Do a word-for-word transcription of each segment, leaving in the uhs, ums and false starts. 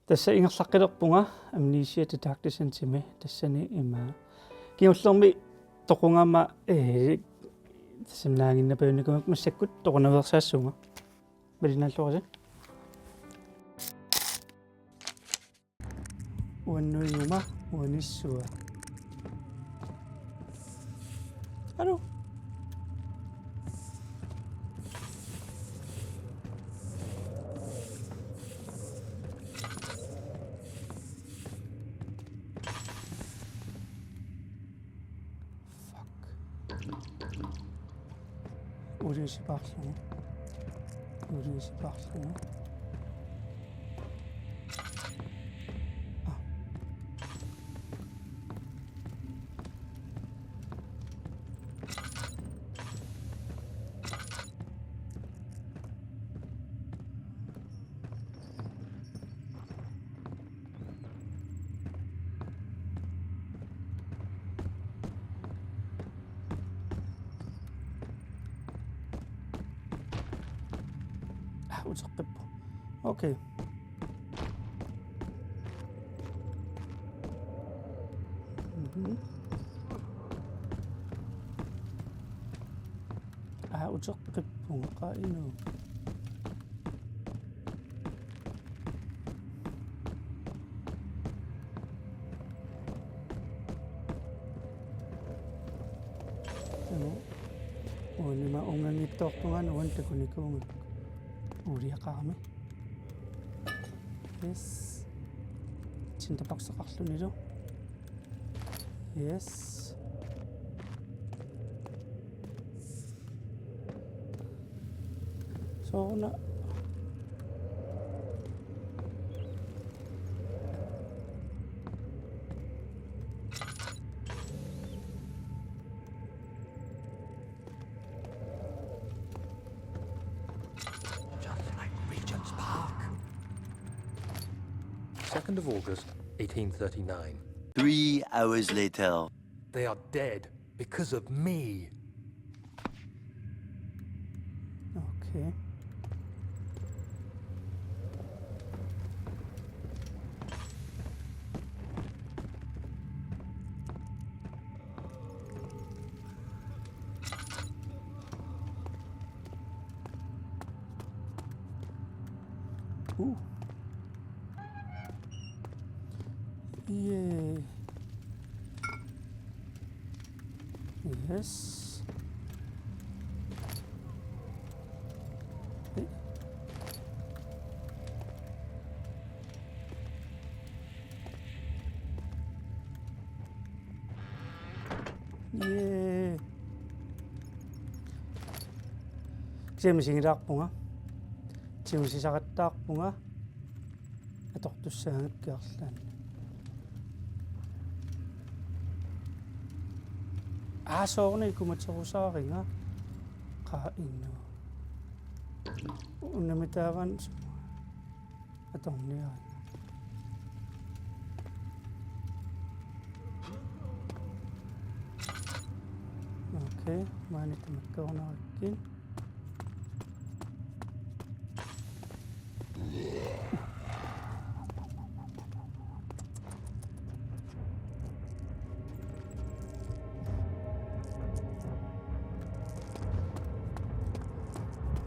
Tassa ingerlaqqilerpunga Amnesia The Dark Descent-imi, tassani ima kingullermi toqunngama, ee, tassami naaginnapajunnaarnikuugama massakkut toqunaveersaassuunga. Malinnaalluarisi. Uannuiguma uanissua. Hallo? Fuck. Uliusipaarlugu. Uliusipaarlugu. Ah. Ah, uteqqippoq. Okay. Mhm. Ah, uteqqippoq, qaa inuk. Tanu. Uanima unganngitsoortunga uani takunikuugakku. Uuliaqarami. Yes. Tintapaksaqarlunilu. Yes. Sooruna. Just like Regent's Park. Second of August, eighteen thirty-nine. Three hours later. They are dead because of me. Okay. Ooh. Yeah. Yes. Yay. Kisianni misigilaarpunga. Tigusisaqattaarpunga. Atortussaagakkit arlaanni. Aa, sooruna ikumaterusaaringa. Qaa inuk. Unnamitaavaan atorniarina. Okay, maani tamakkoornerakkit.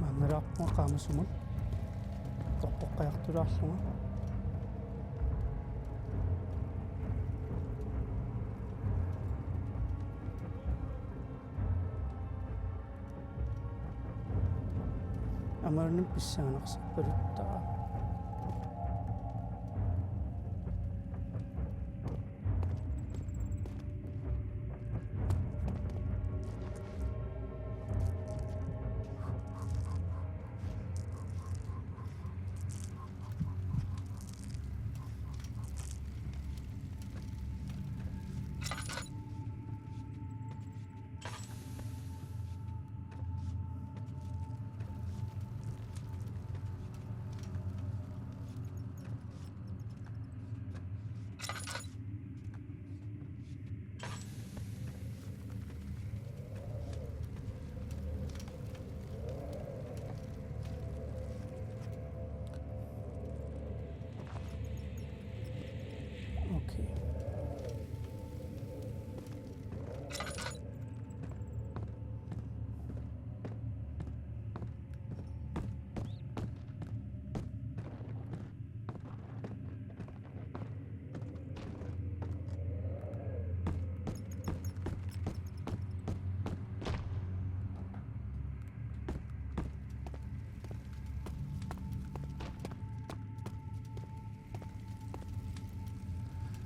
Maannalaarpunga qaamasumut. Toqqoqqajartulaarlunga. Aamma uunga pissanganarsorpaluttaa.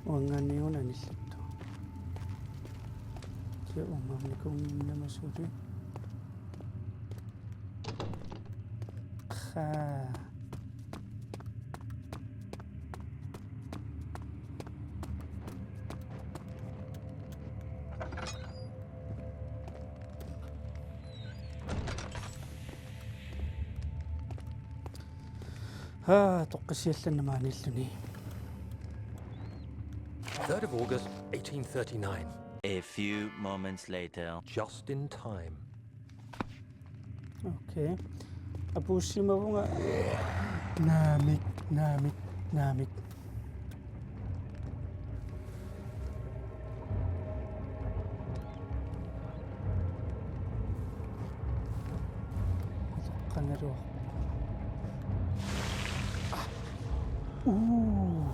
Uanngaanniit una anillattoq. Kisianni uummammikuunnginnama suli. Haa. Haa, toqqissallannaq maaniilluni. Third of August, eighteen thirty-nine. A few moments later. Just in time. Okay. Apuussimavunga. Naamik, naamik, naamik. Qangaruaq. Ah. Uu.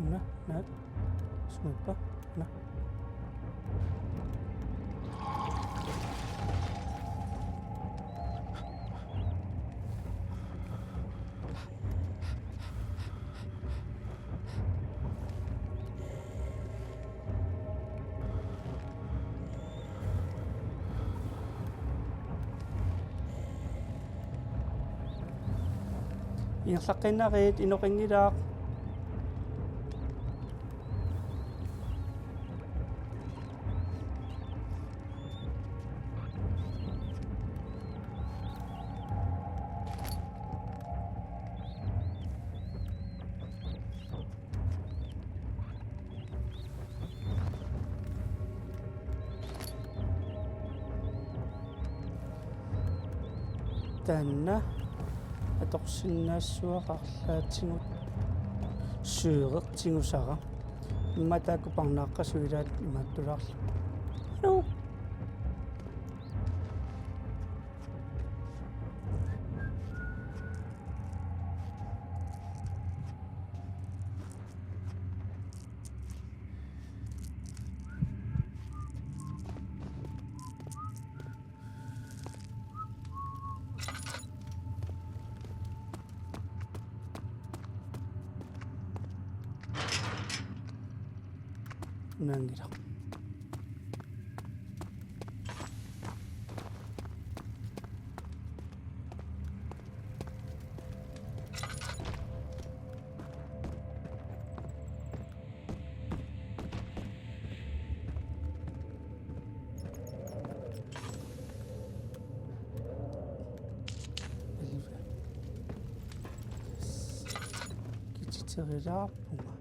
Una, naat. Sumippa. Una. Ingerlaqqinnarit, inoqanngilaq. Taanna atorsinnaassuaq arlaatigut syreq tigusara. Immaqa taakku parnaaqqasut ilaat imaattulaarlugit. Hallo? Unaanngilaq. Kititerilaarpunga.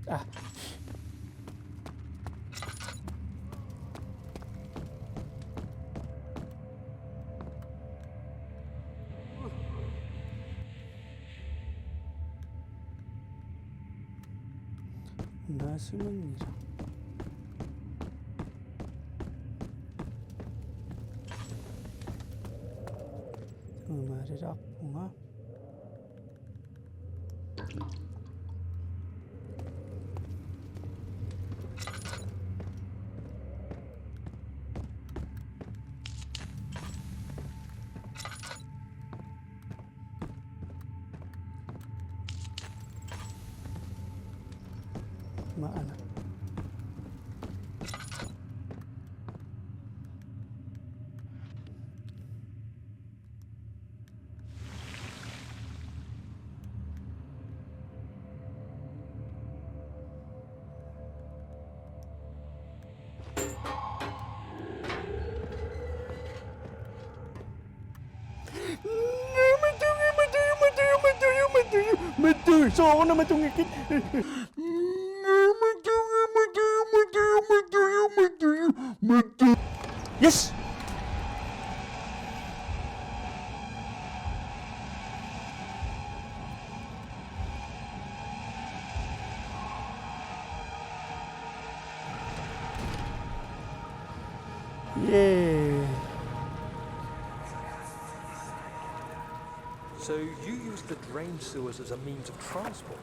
Ah. Naasimanngilaq. Taamaalilaarpunga. Maana. Matuju, matuju, matuju, matuju, matuju, matuju, sooruna matungikkit. Yes! Yay. So you used the drain sewers as a means of transport?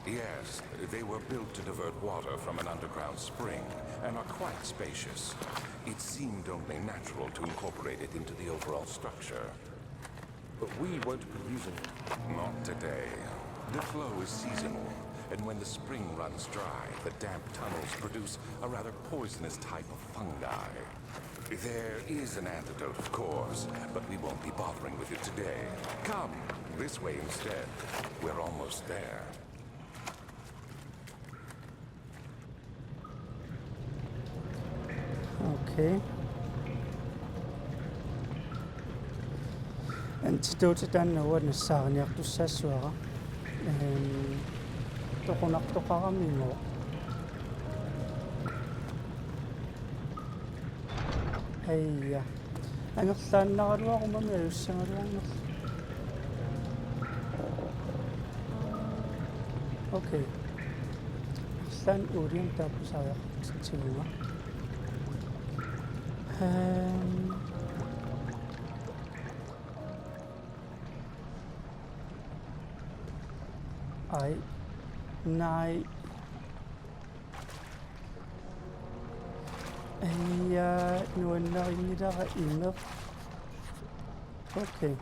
Yes, they were built to divert water from an underground spring and are quite spacious. It seemed only natural to incorporate it into the overall structure. But we won't be using it. Not today. The flow is seasonal, and when the spring runs dry, the damp tunnels produce a rather poisonous type of fungi. There is an antidote, of course, but we won't be bothering with it today. Come, this way instead. We're almost there. Okay. Antidote taanna uanga nassaariniartussaassavara. Ehm, toqunartoqaramiuk. Aja. Angerlaannaraluarumami ajussagaluarnerlu. Okay. Arlaannik uuliamik taappisariaqartitsivunga. Ehm. Ai. Nej. Ja, nuannarinngilara imeq. Okay.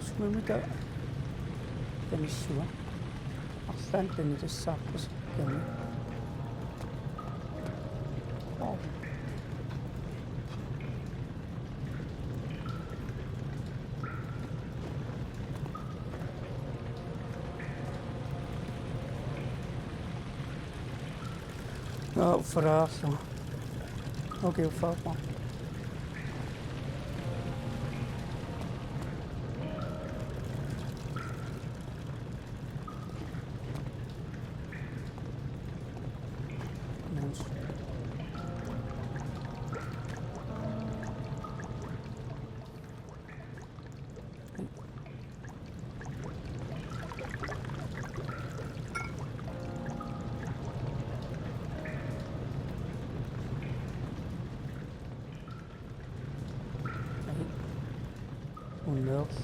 Sumimita tanissuaq. Arlaannik tanitassaarpasikkami. Oh. Aa, uffalaarlugu. Okay, uffaappa. Nice. Unnerus.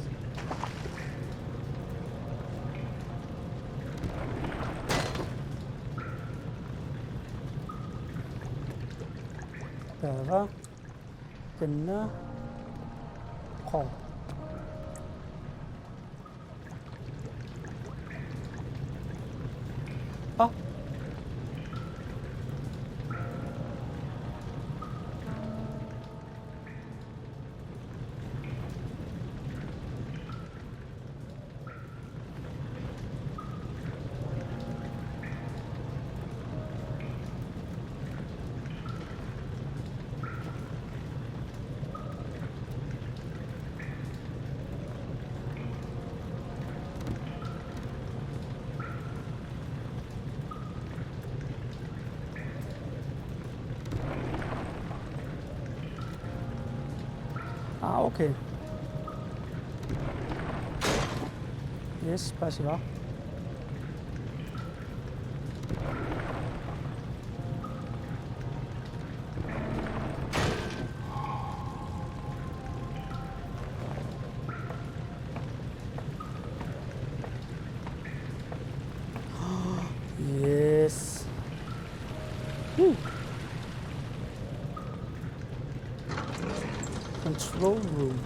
Taava. Taanna. Qo. Ah. Ah, okay. Yes, paasiva. Yes. Woo. Control room.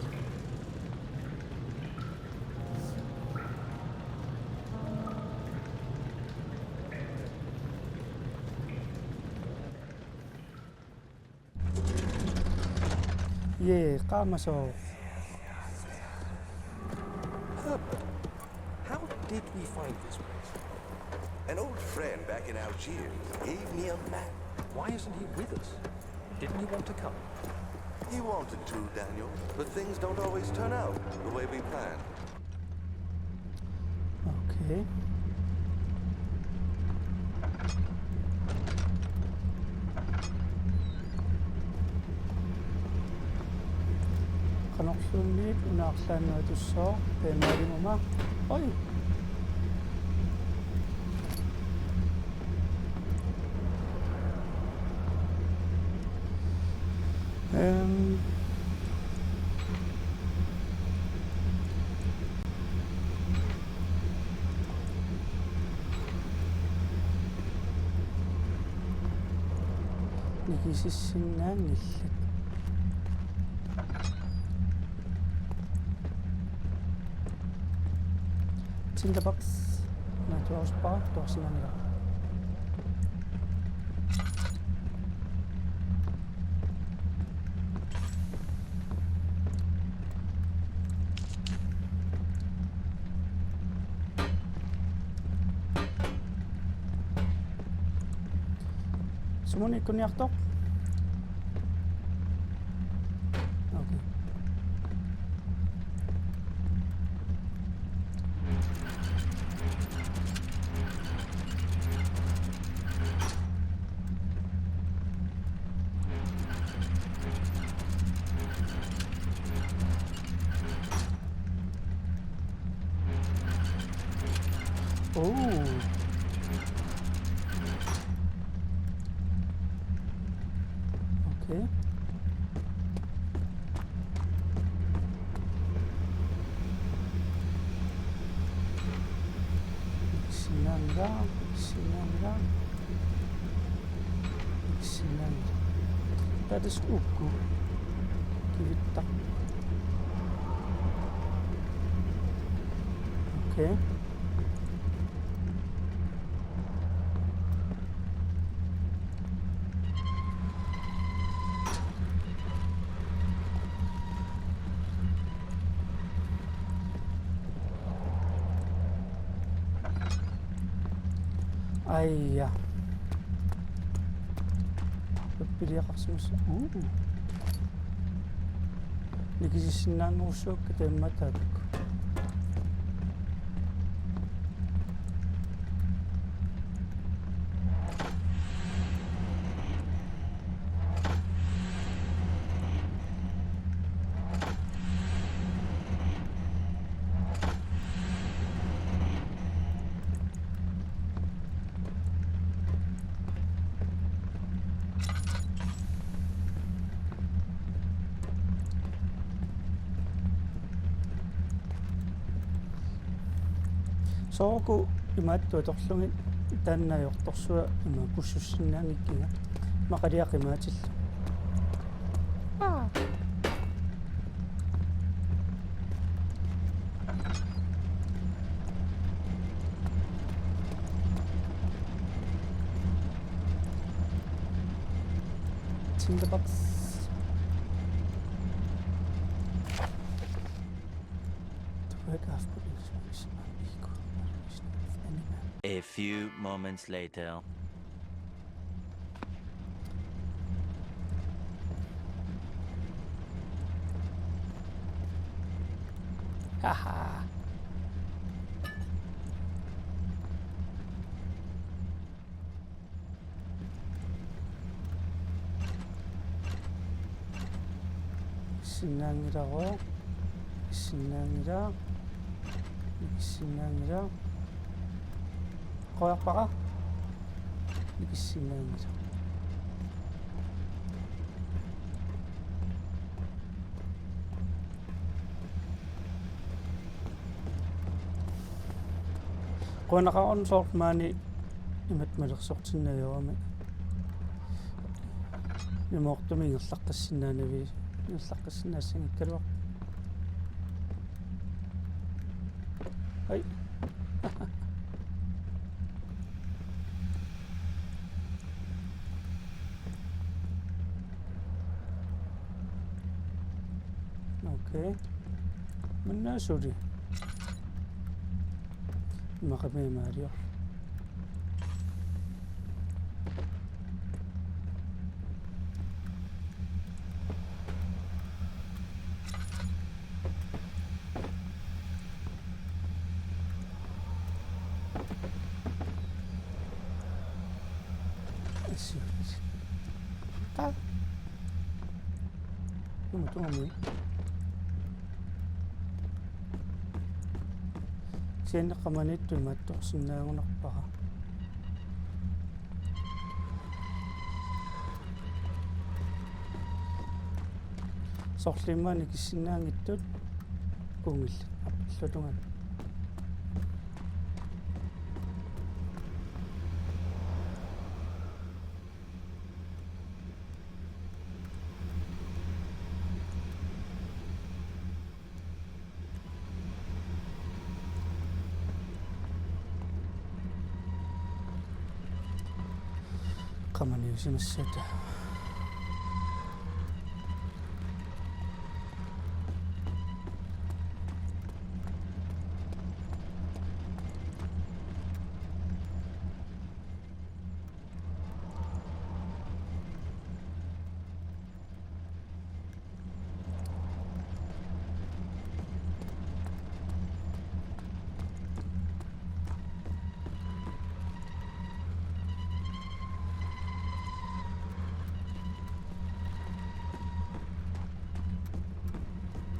Yeah, qaamasoq. Herbert, how did we find this place? An old friend back in Algiers gave me a map. Why isn't he with us? Didn't he want to come? He wanted to, Daniel, but things don't always turn out the way we plan. Okay. Qanorluunniit una arlaannuatussaaq, taamaalimuma. Oj. Ehm. Nikisissinnaanngillat. Tinderbox. Natuuspa, tuorsinnaanngilaq. Sumuni kunniartoq? Okay. Oh. Okay. Sinanga, sinanga. Sinanga. That is uku. Give it up. Okay. Aja. Piliaqarsimas. Uu. Nikisissinnaanngorussuakka taamaattut. Sooq imaattoq atorlugit taanna ajortorsuaq ima kussussinnaanngikkiga. Maqaliaq imaatillu. Tinderbox. To break off, put in this one. A few moments later. Haha. Sinnaanngilaq, sinnaanngilaq, sinnaanngilaq. Qoyarpara. Nikissinnaanngilaq. Qujanaqaaq soorlu maani imatut malersortinnaviarami. Imaattumik ingerlaqqissinnaanavi-, ingerlaqqissinnaassanngikkaluaq. Hej. Okay. Minna suli. Maqami Mario. Assiut. Ta. Numa tuami. Kisianni qamaniittut imaattorsinnaagunarpara. Soorlu immaqa nikissinnaanngitsut kuungillat appillutungaani. Qamaniusimassuta.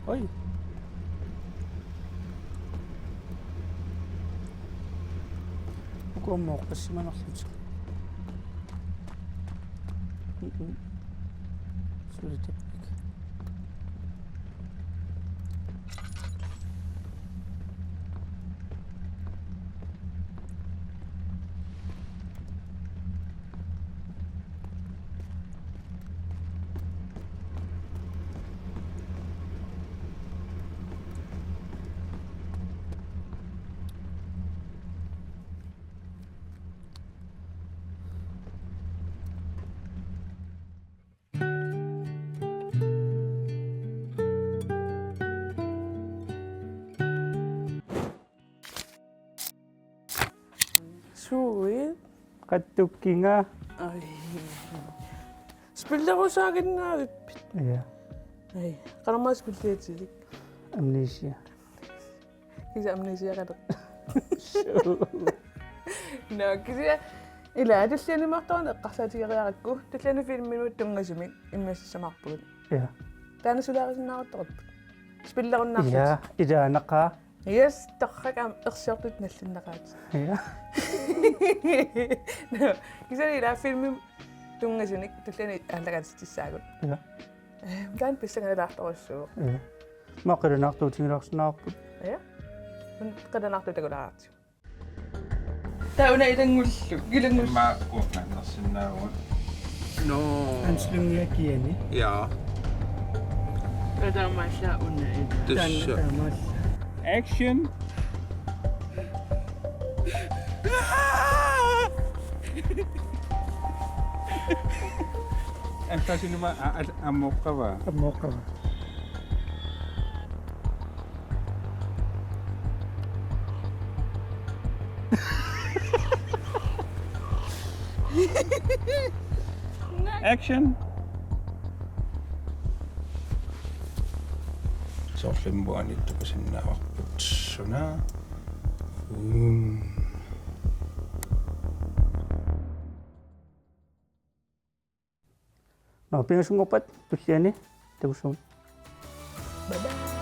Oj. Uku aamma oqassimanarlutik. Mm-mm. Suli tappik. Sui. Qattukkinga. Ai. Spillerusaaginnaavippit? Ja. Ai, qanormaa spilliatilik? Amnesia. Kisianni amnesiaqalerpunga. Nå, kisianni ila tullianimartoq eqqarsaatigeriarakku, tulliani filmimut tunngasumik immiussissamarpugut. Ja. Taanna sulaarisinnaarutsigu. Spillerunnaarlutik. Ja, ilaanaqa. Yes, torrak aamma ersiortut nallinnaqaat. Ja. Nå, kisianni ila filmimut tunngasunik tulliani aallakaatitsissaagut. Ja. Eh, taanna pissanganalaartorujussuuvoq. Ja. Aamma qilanaartuutigilaarsinnaavarput. Ja. Qilanaartuutigulaaratsigu. Taava una ilanngullugu, ilanngullugu. Immaqa kuaqqaannarsinnaavugut. Nå. Hans Lynge kiani. Ja. Taamaasilluni una ila. Tassa. Taamaasilluni. Action. Attasinuma a-, a-, amoqqava. Amoqqava. Action. Soorlu immaqa anittukusinnaavarput suna. Mm. Nå, pingasunngorpat tulliani takussuugut. Bye bye.